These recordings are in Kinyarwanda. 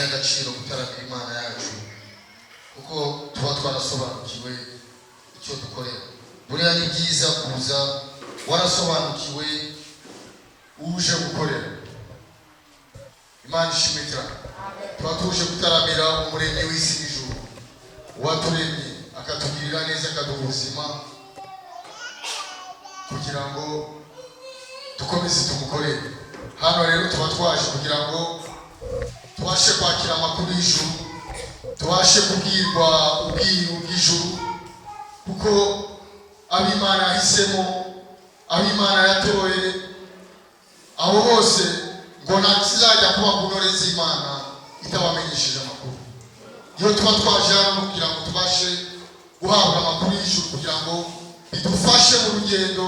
Iby'agaciro gutaramira Imana yacu, kuko tuba twarasobanukiwe icyo dukorera. Buriya ni byiza kuza warasobanukiwe uje gukorera Imana. Ishimwe cyane. Tuba tuje gutaramira Umuremyi w'isi n'ijuru, uwaturemye akatugirira neza, akaduha ubuzima kugira ngo dukomeze tumukorere. Hano rero tuba twaje kugira ngo tubashe kwakira amakuru y'ijuru, tubashe kubwirwa ubwiru bw'ijuru, kuko ab'Imana yahisemo, ab'Imana yatoye, abo bose ngo nta kizajya kuba ku ntore z'Imana itabamenyesheje amakuru. Iyo tuba twaje hano kugira ngo tubashe guhabwa amakuru y'ijuru, kugira ngo bidufashe mu rugendo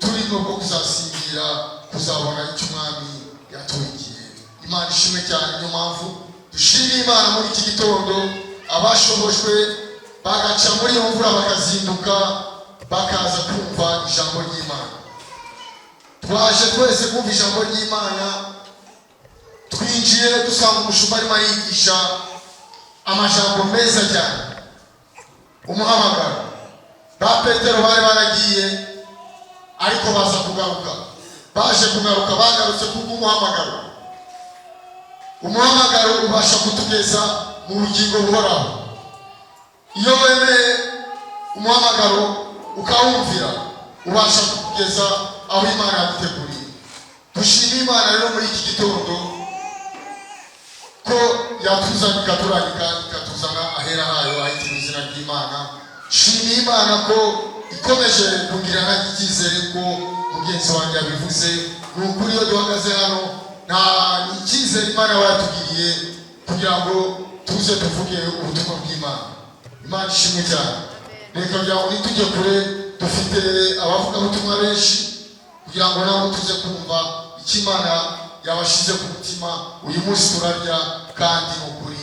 turimo rwo kuzasingira, kuzabona icyo Umwami yatubikiye. Imana ishimwe cyane. Niyo mpamvu dushimira Imana muri iki gitondo, abashobojwe bagaca muri iyo mvura, bakazinduka bakaza kumva ijambo ry'Imana. Twaje twese kumva ijambo ry'Imana. Twinjiye dusanga umushumba arimo arigisha amajambo meza cyane, umuhamagaro. Ba Petero bari baragiye, ariko baza kugaruka. Baje kugaruka, bagarutse kubw'umuhamagaro. Umuhamagaro ubasha kutugeza mu bugingo buhoraho. Iyo wemeye umuhamagaro ukawumvira, ubasha kukugeza aho Imana yaguteguriye. Dushime Imana rero muri iki gitondo ko yatuzanye, ikaturangika, ikatuzana ahera hayo ahitira izina ry'Imana. Shima Imana ko ikomeje kugira nanjye icyizere ko mugenzi wanjye yabivuze. Ni ukuri, iyo duhagaze hano nta icyizere Imana yaba yatugiriye kugira ngo tuze tuvuge ubutumwa bw'Imana. Imana ishimwe cyane. Reka kugira ngo ntitujye kure, dufite abavugabutumwa benshi, kugira ngo nabo tuze kumva icyo Imana yabashize ku mutima. Uyu munsi turarya kandi ni ukuri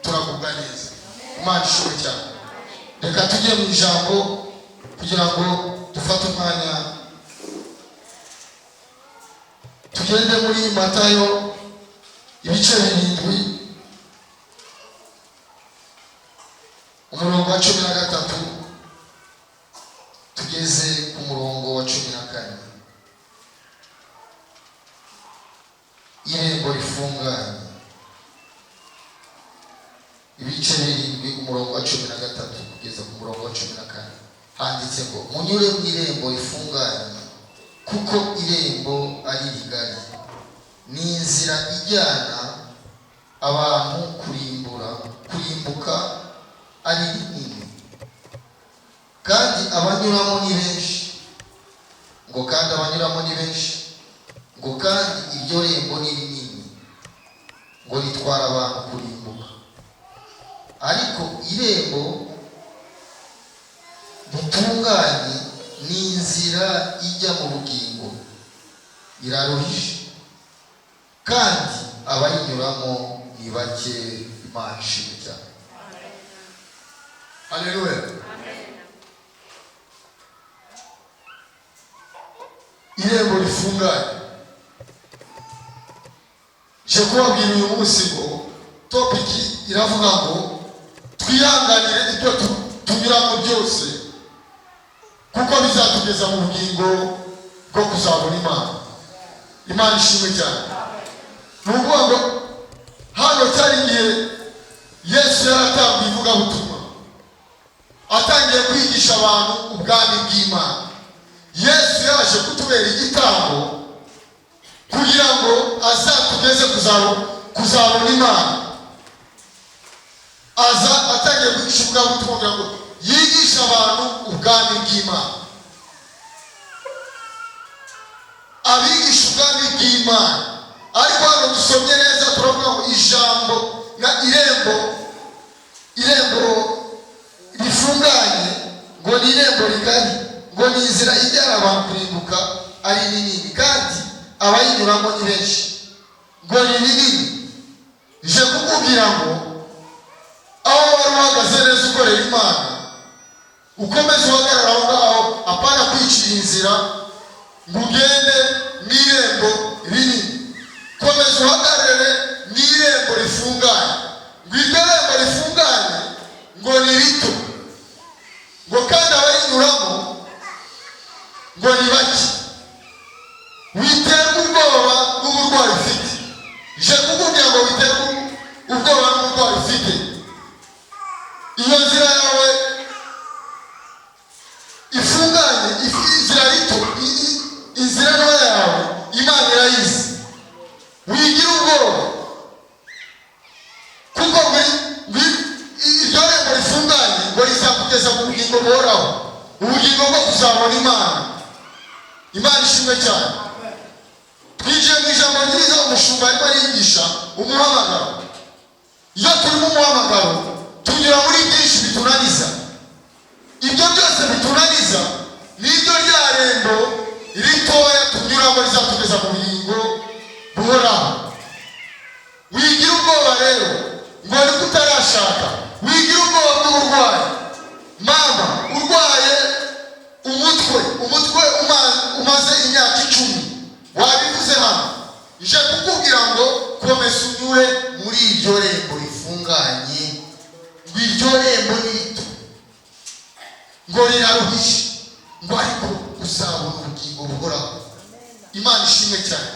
turagubwa neza. Imana ishimwe cyane. Reka tujye mu ijambo kugira ngo dufate umwanya, tugende muri Matayo ibice 7, umurongo wa 13 tugeze ku murongo wa 14. Irembo rifunganye, ibice 7, umurongo wa 13 kugeza ku murongo wa 14, handitse ngo: "Munyure mu irembo rifunganye, kuko irembo ari rigari, ni inzira ijyana abantu kurimbura, kurimbuka ari rinini, kandi abanyuramo ni benshi." Ngo kandi abanyuramo ni benshi, ngo kandi iryo rembo ni rinini, ngo ritwara abantu kurimbuka, ariko irembo ritunganye ni inzira ijya mu bugingo, iraruhije, kandi abayinyuramo ni bake. Imana ishimwe cyane. Haleluya. Irembo rifunganye. Nje kubabwira uyu munsi ngo topic iravuga ngo twihanganire ibyo tunyuramo byose, kuko bizatugeza mu bugingo bwo kuzabona Imana. Imana ishimwe cyane. Ni ukuvuga ngo hano cyari igihe Yesu yaratangiye ivugabutumwa, atangiye kwigisha abantu ubwami bw'Imana. Yesu yaje kutubera igitambo kugira ngo azatugeze kuzabona Imana. Aza atangiye kwigisha ivugabutumwa kugira ngo yigishe abantu ubwami bw'Imana, abigisha ubwami bw'Imana. Ariko hano dusomye neza, turavuga ngo ijambo na irembo, irembo rifunganye, ngo ni irembo rigari, ngo ni inzira ijyana abantu kurimbuka ari rinini, kandi abayinyuramo ni benshi, ngo ni rinini. Nje kukubwira ngo aho wari uhagaze neza ukorera Imana, ukomeze uhagarara aho ngaho, apana kwicira inzira ngo ugende mu irembo rinini. Komeza uhagarare mu irembo rifunganye. Rizakugeza mu bugingo buhoraho, ubugingo bwo kuzabona Imana. Imana ishimwe cyane. Twinjiye mu ijambo ryiza. Umushumba arimo arigisha umuhamagaro. Iyo turi mu muhamagaro, tunyura muri byinshi bitunaniza. Ibyo byose bitunaniza nibyo rya rembo ritoya tunyuramo rizatugeza mu bugingo buhoraho. Wigira ubwoba rero ngo niko utarashaka, wigira ubwoba bw'uburwayi. Mama urwaye umutwe, umutwe umaze imyaka 10, wabivuze hano. Nje kukubwira ngo komeza unyure muri iryo rembo rifunganye. Ngo iryo rembo ni rito, ngo riraruhije, ngo ariko uzabona ubugingo buhoraho. Imana ishimwe cyane.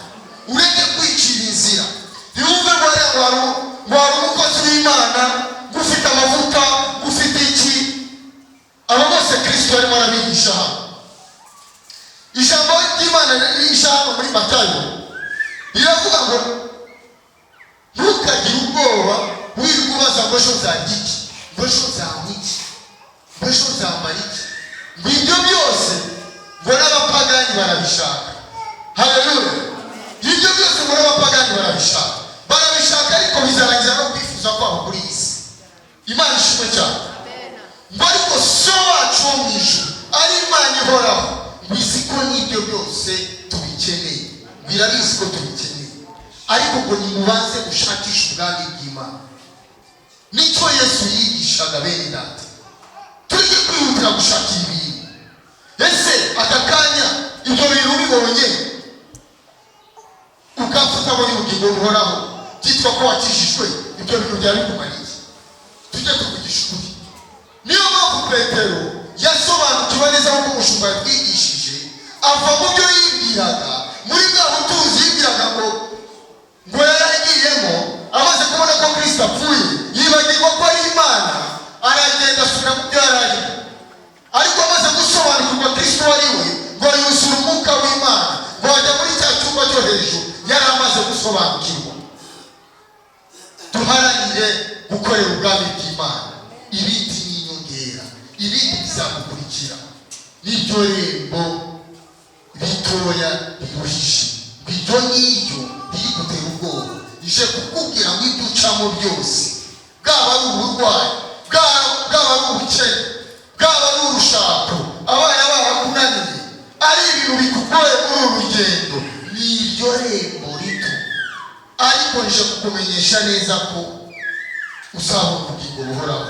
Ureke kwicira inzira. Ntiwumve ngo hariya ngo hari umukozi w'Imana ngo ufite amavuta, ngo ufite iki. Abo bose Kirisito arimo arabigisha hano. Ijambo ry'Imana rigisha hano muri Matayo riravuga ngo ntukagire ubwoba wirirwa ubaza ngo ejo nzarya iki, ngo ejo nzanywa iki, ngo ejo nzambara iki. Ngo ibyo byose ngo n'abapagani barabishaka. Haleluya! Ibyo byose ngo n'abapagani barabishaka, barabishaka, ariko bizarangiza no kwifuza kwabo kuri iyi si. Imana ishimwe cyane. Ngo ariko So wacu wo mu ijuru, ari Imana ihoraho, ngo izi ko n'ibyo byose tubikeneye. Ngo irabizi ko tubikeneye, ariko ngo nimubanze gushakisha ubwami bw'Imana. Nicyo Yesu yigishaga. Bene Data, tujye kwihutira gushaka ibintu. Ese aka kanya ibyo bintu ubibonye ukapfa utabonye ubugingo buhoraho, byitwa ko wakijijwe, ibyo bintu byaba bikumariye? Tujye tuvugisha ukuri. Niyo mpamvu Petero yasobanukiwe neza nk'uko umushumba yatwigishije, ava mu byo yibwiraga, muri bwa butunzi yibwiraga ngo yaragiyemo. Amaze kubona ko Kirisito apfuye, yibagirwa ko ari Imana, aragenda asubira mu byo yari arimo. Ariko amaze gusobanukirwa Kirisito uwo ari we, ngo yuzura umwuka w'Imana, ngo ajya muri cya cyumba cyo hejuru. Yari amaze gusobanukirwa. Duharanire gukorera ubwami bw'Imana, ibindi ni inyongera, ibindi bizagukurikira. N'iryo rembo ritoya riruhije, ngo iryo ngiryo riri gutera ubwoba, rije kukubwira ngo ibyo ucamo byose, bwaba ari uburwayi, bwaba ari ubukene, bwaba ari urushako, abana barakunaniye, ari ibintu bikugoye muri uru rugendo, ni iryo rembo rito. Ariko nje kukumenyesha neza ko uzabona ubugingo buhoraho,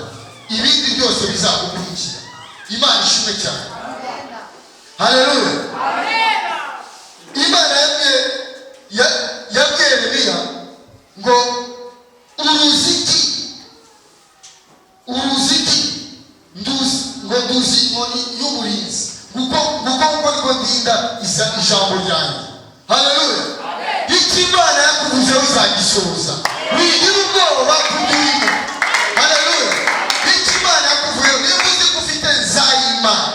ibindi byose bizagukurikira. Imana ishimwe cyane. Haleluya! Imana yabwiye Yeremiya ngo uruziki, uruziki nduzi, ngo nduzi inkoni y'uburinzi, nguko niko ndinda ijambo ryanjye. Haleluya! Icyo Imana yakuvuzeho izagisohoza. Wigira ubwoba kubyo urimo. Haleluya! Icyo Imana yakuvuyeho, niba uzi ko ufite nzayimana,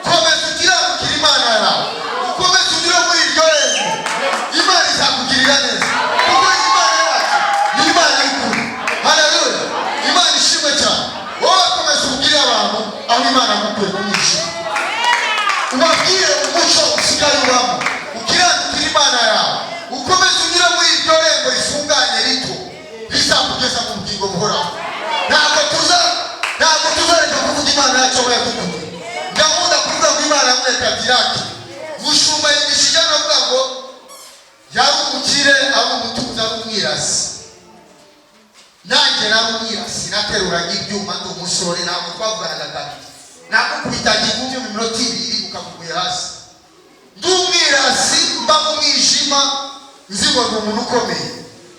komeza ukiranukira Imana yawe, ukomeze unyure muri iryo rembo, Imana izakugirira neza, kuko Imana yacu ni Imana y'ukuri. Haleluya! Imana ishimwe cyane. Wowe komeza ubwire abantu aho Imana yagukuye mu mwijima, ubabwire umuco usigaye ubamo, ukiranukira Imana yawe, ukomeze unyure muri iryo rembo rifunganye rito rizakugeza mu bugingo buhoraho. Ntabwo tuzareka kuvuga Imana yacu aho yadukuye. Ndakunda kuvuga ngo Imana yamwereka Kadiraki. Mushumba yigishije aravuga ngo yari umukire, ari umutunzi, ari umwirasi. Nanjye nari umwirasi, nateruraga ibyuma ndi umusore. Ntabwo twavuganaga kabiri, nakukubitaga ingumi mu minota 2 ukamuguye hasi. Ndi umwirasi, mba mu mwijima, nzi ngo ndi umuntu ukomeye.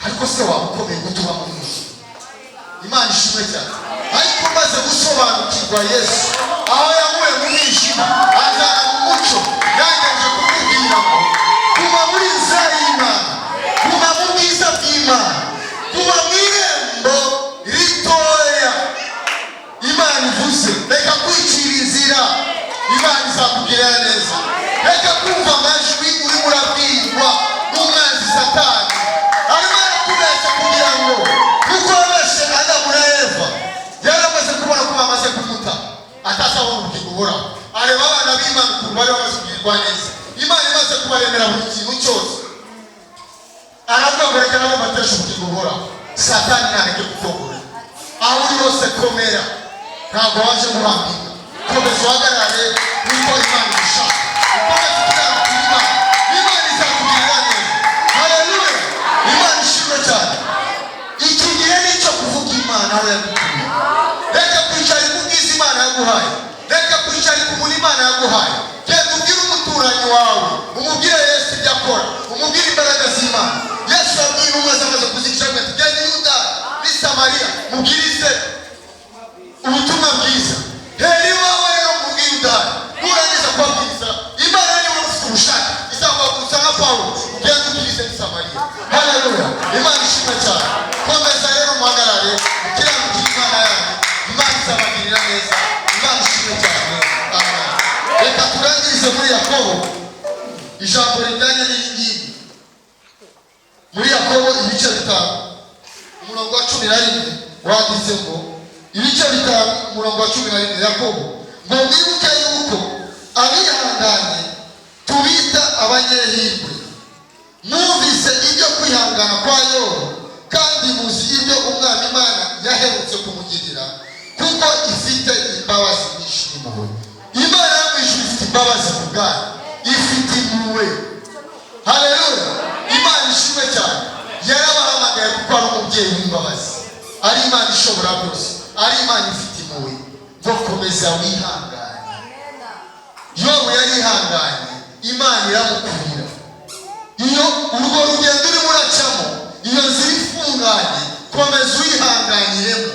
Ariko se waba ukomeye gute uba mu mwijima? Imana ishimwe cyane. Ariko maze gusobanukirwa Yesu, aho yankuye mu mwijima anzana mu mucyo, nanjye nje kukubwira ngo guma muri nzira y'Imana, guma mu bwiza bw'Imana, guma mu irembo ritoya Imana ivuze. Reka kwicira inzira, Imana izakugirira neza. Reka kumva amajwi urimo urabwirwa n'umwanzi Satani. Arimo arakubeshya kugira ngo, kuko yabeshe Adamu na Eva, yaramaze kubona ko bamaze kugira utegereje ubugingo buhoraho. Satani ntareke kukogora. Aho uri hose komera, ntabwo waje guhambika. Komeza uhagarare nk'uko Imana ibishaka, ukomeze ukiranukira Imana, Imana izakugirira neza. Haleluya, Imana ishimwe cyane. Iki gihe ni icyo kuvuga Imana aho yagutuye. Reka kwicarika ubwiza Imana yaguhaye, reka kwicarika umuntu Imana yaguhaye. Genda ubwire umuturanyi wawe, umubwire Yesu ibyo akora, umubwire imbaraga z'Imana. Yesu yabwiye intumwa zamaze kuzica ati: "Genda i Yudaya n'i Samariya, mubwirize ubutumwa bwiza." Hera iwawe rero mu Bwiyudaya. Nurangiza kubabwiriza, Imana niba ufite ubushake izaguhagurutsa nka Pawulo, ugende ubwirize n'i Samariya. Haleluya, Imana ishimwe cyane. Komeza rero muhagarare, mukiranukire Imana yanyu, Imana izabagirira neza. Imana ishimwe cyane, amen. Reka turangirize muri Yakobo, ijambo rijyanye n'iri ngiri. Muri Yakobo ibice 5, umurongo wa 11, wanditse ngo, ibice 5, umurongo wa 11, Yakobo ngo: "Mwibuke yuko abihanganye tubita abanyehirwe. Mwumvise ibyo kwihangana kwa Yobu, kandi muzi ibyo Umwami Imana yaherutse kumugirira, kuko ifite imbabazi nyinshi n'impuhwe." Imana yo mu ijuru ifite imbabazi ku bwayo, ifite impuhwe. Haleluya, Imana ishimwe cyane. Yarabahamagaye kuko ari umubyeyi w'imbabazi, ari Imana ishobora byose, ari Imana ifite impuhwe. Ngo komeza wihangane. Yobu yarihanganye, Imana iramukubira. Iyo urwo rugendo urimo uracamo, iyo nzira ifunganye, komeza uyihanganyiremo.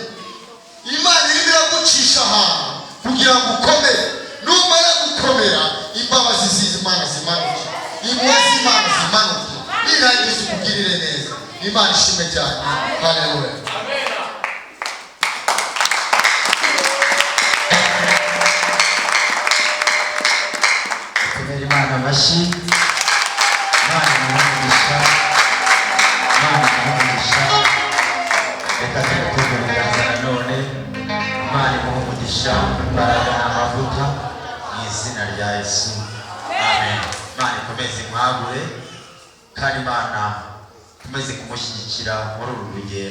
Imana irimo iragucisha ahantu kugira ngo ukomere. Numara gukomera, imbabazi z'Imana zimanuke, impuhwe z'Imana zimanuke, nirangiza ukugirire neza. Imana ishimwe cyane, haleluya. Komera Imana amashyi. Imana imuhe umugisha, Imana imuhe umugisha. Reka tumutunge ibiganza nanone. Imana imuhe umugisha, imbaraga n'amavuta mu izina rya Yesu, amen. Imana ikomeze imwagure, kandi Imana ikomeze kumushyigikira muri uru rugendo.